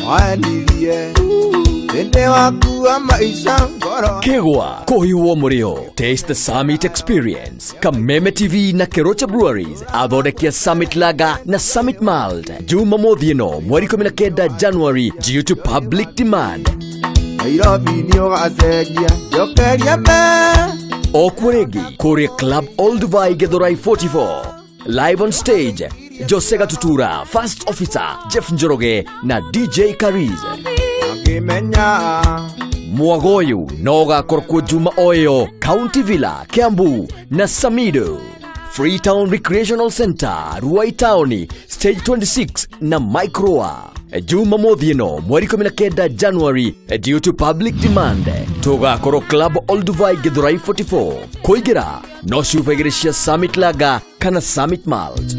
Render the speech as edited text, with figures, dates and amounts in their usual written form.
Wendirie Ĩndĩ wakua maica ngoro. Kegwa kũhiũhwo mũrĩo. Taste the Summit Experience. Kameme TV na Keroche Breweries athondekia Summit Lager na Summit Malt Jumamothi ĩno mweri 19 January due to public demand. Nairobi nĩ ũgacenjia njokeria me. Okuo rĩngĩ kũrĩa Club Olduvai Githurai 44. Live on stage Jose Gatutura, First Officer Jeff Njoroge na DJ Kariz. Angĩmenya. Mwago ũyũ no ũgakorwo kuo juma o ĩyo County Villa Kiambu na Samido, Freetown Recreational Center Ruai Town Stage 26 na Microa Jumamothi ĩno mweri 19 January due to public demand tũgakorwo Club Olduvai Githurai 44. Kũingĩra no cuba igĩrĩ cia Summit Lager kana Summit Malt.